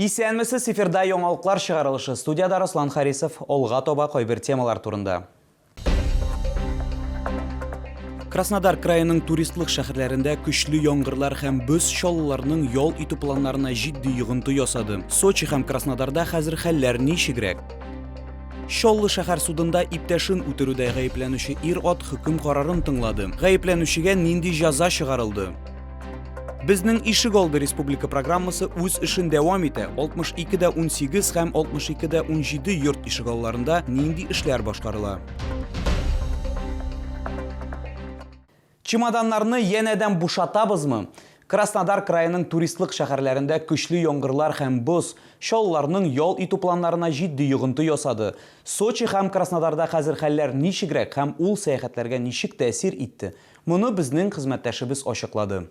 Исәнмесез, эфирда яңалыклар чыгарылышы. Студиядә Руслан Харисов. Алга таба кайбер темалар турында. Краснодар краеның туристлык шәһәрләрендә көчле яңгырлар һәм боз чаллыларның ял итү планнарына җитди йогынты ясады. Сочи һәм Краснодарда хәзер хәлләр ничегрәк? Чаллы шәһәр судында иптәшен үтерүдә гаепләнүче ир-ат хөкем карарын тыңлады. Гаепләнүчегә нинди җәза чыгарылды? Безнең ишек алды республика программасы үз эшен дәвам итә. 62 дә 18 һәм 62 дә 17 йорт ишегалларында нинди эшләр башкарыла? Чемоданнарны янәдән бушатабызмы? Краснодар краеның туристлык шәһәрләрендә көчле яңгырлар һәм боз Чаллыларның ял итү планнарына җитди йогынты ясады. Сочи һәм Краснодарда хәзер хәлләр ничегрәк һәм ул сәяхәтләргә ничек тәэсир итте? Моны безнең хезмәттәшебез ачыклады.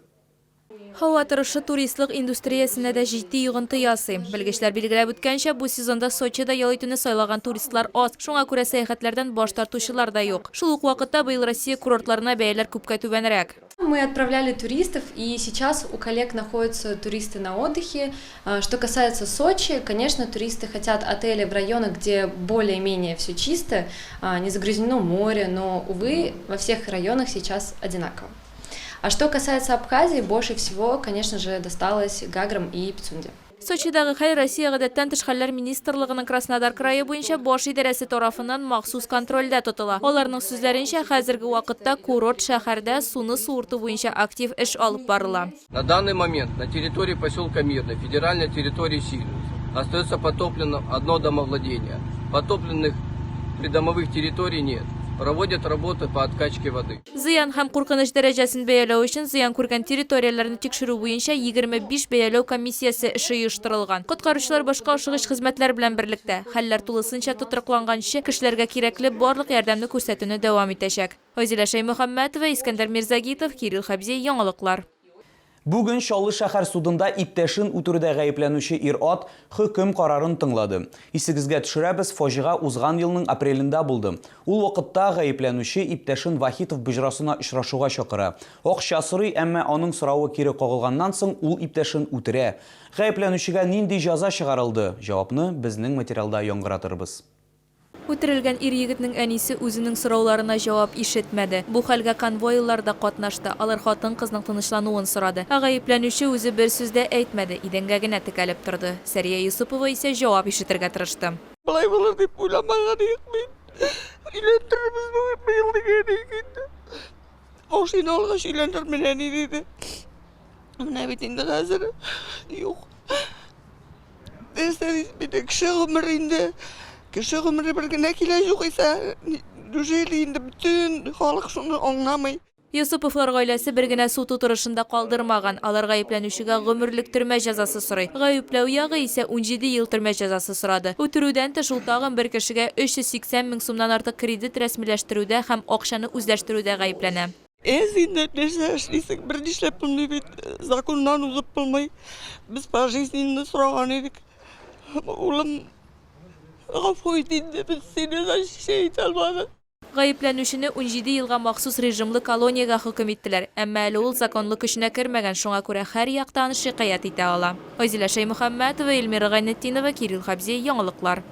Һава торышы туристлык индустриясенә дә җитди йогынты ясый. Белгечләр билгеләп үткәнчә, бу сезонда Сочида ял итүне сайлаган туристлар аз, шуңа күрә сәяхәтләрдән баш тартучылар да юк. Шул ук вакытта быел Россия курортларына бәяләр күпкә түбәнрәк. Мы отправляли туристов, и сейчас у коллег находятся туристы на отдыхе. Что касается Сочи, конечно, туристы хотят отели в районах, где более-менее все чисто, не загрязнено море, но, увы, во всех районах сейчас одинаково. А что касается Абхазии, больше всего, конечно же, досталось Гаграм и Пицунде. Сочидагы хәл Россия Гадәттән тыш хәлләр министрлыгының Краснодар крае буенча баш идарәсе тарафыннан махсус контрольдә тотыла. Аларның сүзләренчә, хәзерге вакытта курорт шәһәрдә суны суырту буенча актив эш алып барыла. На данный момент на территории поселка Мирный, федеральной территории Сириус, остается потопленным одно домовладение. Потопленных придомовых территорий нет. Проводят работы по откачке воды. Зыян һәм куркыныч дәрәҗәсен бәяләү өчен зыян күргән территорияләрне тикшерү буенча 25 бәяләү комиссиясе эше оештырылган. Коткаручылар башка ашыгыч хезмәтләр белән берлектә, хәлләр тулысынча тотрыкланганчы, кешеләргә кирәкле барлык ярдәмне күрсәтүне дәвам итәчәк. Айзилә Шәймөхәммәтова, Искәндәр Мирзагитов, Кирилл Хәбзи, Яңалыклар. Бүген Чаллы шәһәр судында иптәшен үтерүдә гаепләнүче ир-ат хөкем карарын тыңлады. Исегезгә төшерәбез, фаҗига узган елның апрелендә булды. Ул вакытта гаепләнүче иптәшен Вахитов боҗрасына очрашуга чакыра. Акча сорый, әмма аның соравы кире кагылганнан соң ул иптәшен үтерә. Гаепләнүчегә нинди җәза чыгарылды? Җавапны безнең материалда яңгыратырбыз. Үтерелгән ир-егетнең әнисе үзенең сорауларына җавап ишетмәде. Бу хәлгә конвойлар да катнашты, алар хатын-кызның тынычлануын сорады. Ә гаепләнүче үзе бер сүз дә әйтмәде, идәнгә генә текәлеп торды. Сәрия Йосыпова исә җавап ишетергә тырышты. Болай булыр дип уйламаган идек мин. Өйләндерербез бүген быел дигән идек инде. Машина алгач өйләнермен әни диде. Менә бит инде хәзер юк. Нәрсә бит кеше гомере инде. Кеше гомере бер генә килә югыйсә. Неужели инде бөтен халык шуны аңламый? Йосыповлар гаиләсе бер генә суд утырышын да калдырмаган. Алар гаепләнүчегә гомерлек төрмә җәзасы сорый. Гаепләү ягы исә 17 ел төрмә җәзасы сорады. Үтерүдән тыш, ул тагын бер кешегә 380 мең сумнан артык кредит рәсмиләштерүдә һәм акчаны үзләштерүдә гаепләнә. Әз инде нәрсә эшлисең, бер нишләп булмый бит, законнан узып булмый. Без пожизненно сораган идек. Улым, гафу ит инде, без сине защищать итә алмадык. Гаепләнүчене 17 елга махсус режимлы колониягә хөкем иттеләр. Әмма әле ул законлы көченә кермәгән, шуңа күрә һәр яктан шикаять итә ала. Айзилә Шәймөхәммәтова, Эльмира Гайнетдинова, Кирилл Хәбзи, Яңалыклар.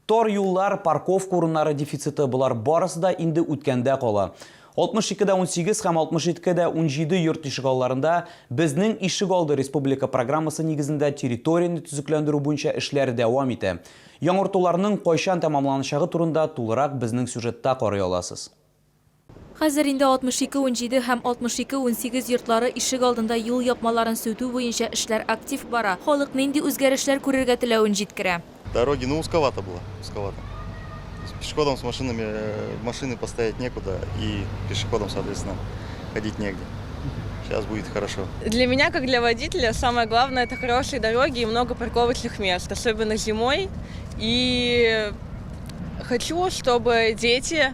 Тар юллар, парковка урыннары дефициты, болар барысы да инде үткәндә кала. 62 дә 18 һәм 62 дә 17 йорт ишегалларында Безнең ишегалды республика программасы нигезендә территорияне төзекләндерү буенча эшләр дәвам итә. Яңартуларның кайчан тәмамланачагы турында тулырак безнең сюжетта карый аласыз. Хәзер инде 62 17 һәм 62 18 йортлары ишек алдында юл япмаларын сүтү буенча эшләр актив бара. Халык нинди үзгәрешләр күрергә теләвен җиткерә. Дороги, ну, узковато было, узковато. С пешеходом, с машинами, машины поставить некуда и пешеходам, соответственно, ходить негде. Сейчас будет хорошо. Для меня, как для водителя, самое главное – это хорошие дороги и много парковочных мест, особенно зимой. И хочу, чтобы дети,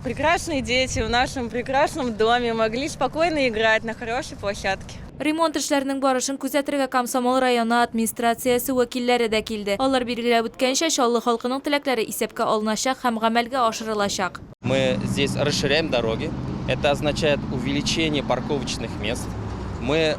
прекрасные дети в нашем прекрасном доме могли спокойно играть на хорошей площадке. Ремонт эшләренең барышын күзәтергә Комсомол районы администрациясе вәкилләре дә килде. Алар билгеләп үткәнчә, Чаллы халкының теләкләре исәпкә алыначак һәм гамәлгә ашырылачак. Мы здесь расширяем дороги. Это означает увеличение парковочных мест. Мы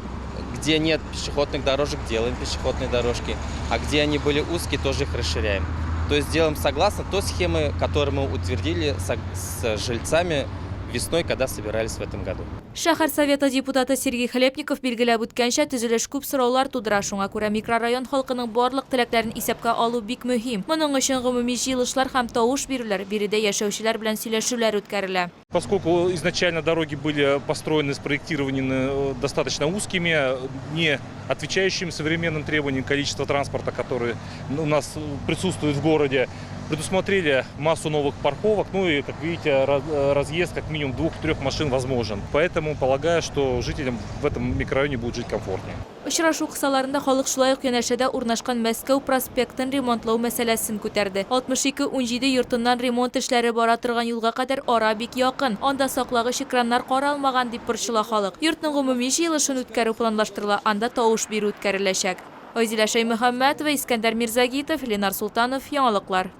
Где нет пешеходных дорожек, делаем пешеходные дорожки. А где они были узкие, тоже их расширяем. То есть делаем согласно той схемы, которую мы утвердили с жильцами весной, когда собирались в этом году. Шәһәр Советы депутаты Сергей Хлебников билгеләп үткәнчә, төзелеш күп сораулар тудыра, шуңа күрә микрорайон халкының барлык теләкләрен исәпкә алу бик мөһим. Моның өчен гомуми җыелышлар һәм тавыш бирүләр, биредә яшәүчеләр белән сөйләшүләр үткәрелә. Поскольку изначально дороги были построены, спроектированы достаточно узкими, не отвечающими современным требованиям количества транспорта, который у нас присутствует в городе, предусмотрели массу новых парковок, ну и, как видите, разъезд как минимум двух-трех машин возможен. Поэтому полагаю, что жителям в этом микрорайоне будет жить комфортнее. Очрашу кысаларында халык шулай ук янәшәдә урнашкан Мәскәү проспектын ремонтлау мәсьәләсен күтәрде. 62-17 йортыннан ремонт эшләре бара торган юлга кадәр ара бик якын. Анда саклагыч экраннар каралмаган, дип борчыла халык. Йортның гомуми җыелышын үткәрү планлаштырыла, анда тавыш бирү үткәреләчәк. Айзилә Шәймөхәммәтова, Искәндәр Мирзагитов, Ленар Султанов, Яңалыклар.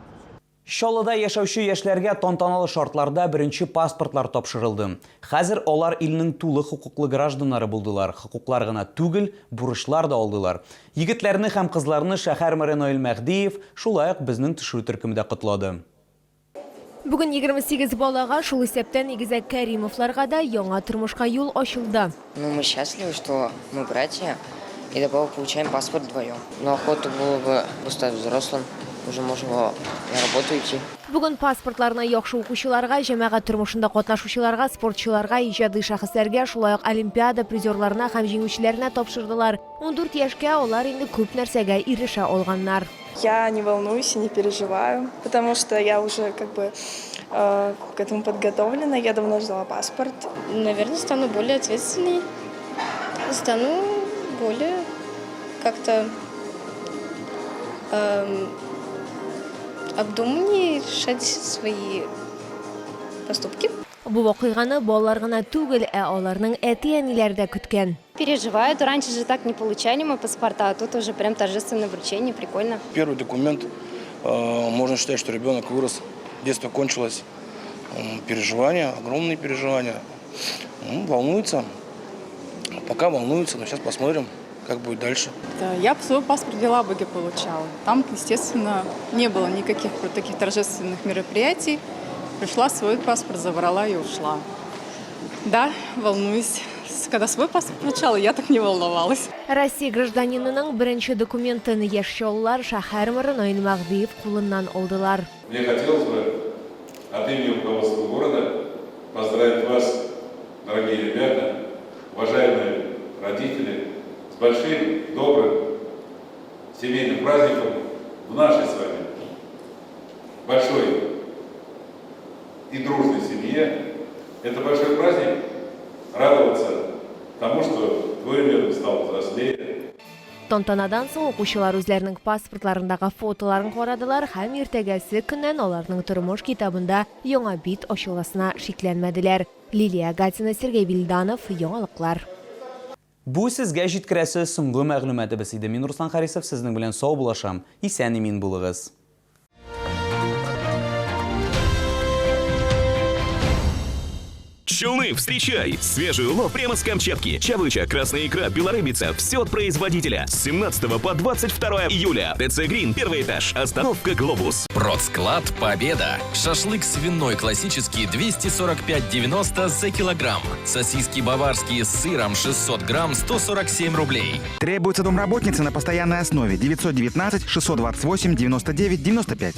Чаллыда яшәүче яшьләргә тантаналы шартларда беренче паспортлар тапшырылды. Хәзер алар илнең тулы хокуклы гражданнары булдылар, хокуклар гына түгел, бурычлар да алдылар. Егетләрне һәм кызларны шәһәр мэры Наил Мәһдиев, шулай ук безнең төшерү төркеме дә котлады. Бүген 28 балага, шул исәптән игезәк Кәримовларга да яңа тормышка юл ачылды. Ну, мы счастливы, что мы братья, и добавок получаем паспорт вдвоем. Но охота было бы стать взрослым, уже можно на работу идти. Бүген паспортларны яхшы укучыларга, җәмәгать тормышында катнашучыларга, спортчыларга, иҗади шәхесләргә, шулай ук олимпиада призерларына һәм җиңүчеләренә тапшырдылар. 14 яшькә алар инде күп нәрсәгә ирешә алганнар. Я не волнуюсь и не переживаю, потому что я уже как бы к этому подготовлена. Я давно ждала паспорт. Наверное, стану более ответственной, стану более как-то обдуманнее решать свои поступки. Бу вакыйганы балалар гына түгел, ә аларның әти-әниләре дә көткән. Переживают. Раньше же так не получали мы паспорта, а тут уже прям торжественное вручение, прикольно. Первый документ, можно считать, что ребенок вырос, детство кончилось. Переживания, огромные переживания. Ну, волнуется. Пока волнуется, но сейчас посмотрим, как будет дальше. Да, я свой паспорт в Елабуге получала. Там, естественно, не было никаких вот таких торжественных мероприятий. Пришла, свой паспорт забрала и ушла. Да, волнуюсь. Когда свой паспорт получала, я так не волновалась. Россия гражданинының беренче документын яшь чаллылар шәһәр мэры Наил Мәһдиев кулыннан алдылар. Мне хотелось бы от имени руководства города поздравить вас, дорогие ребята, уважаемые родители, с большим, добрым семейным праздником в нашей с вами большой и дружной семье. Это большой праздник радоваться тому, что твой ребенок стал взрослее. Тантанадан соң укучылар үзләренең паспортларындагы фотоларын карадылар һәм иртәгәсе көннән аларның тормыш китабында яңа бит ачыласына шикләнмәделәр. Лилия Гатина, Сергей Вильданов, Яңалыклар. Бу сезгә җиткерәсе соңгы мәгълүматыбыз иде. Мин, Руслан Харисов, сезнең белән саубуллашам. Исән имин булыгыз. Челны, встречай! Свежий улов прямо с Камчатки. Чавыча, красная икра, белорыбица. Все от производителя. С 17 по 22 июля. ТЦ Грин, первый этаж. Остановка Глобус. Продсклад «Победа». Шашлык свиной классический 245,90 за килограмм. Сосиски баварские с сыром 600 грамм 147 рублей. Требуется домработница на постоянной основе 919 628 99 95.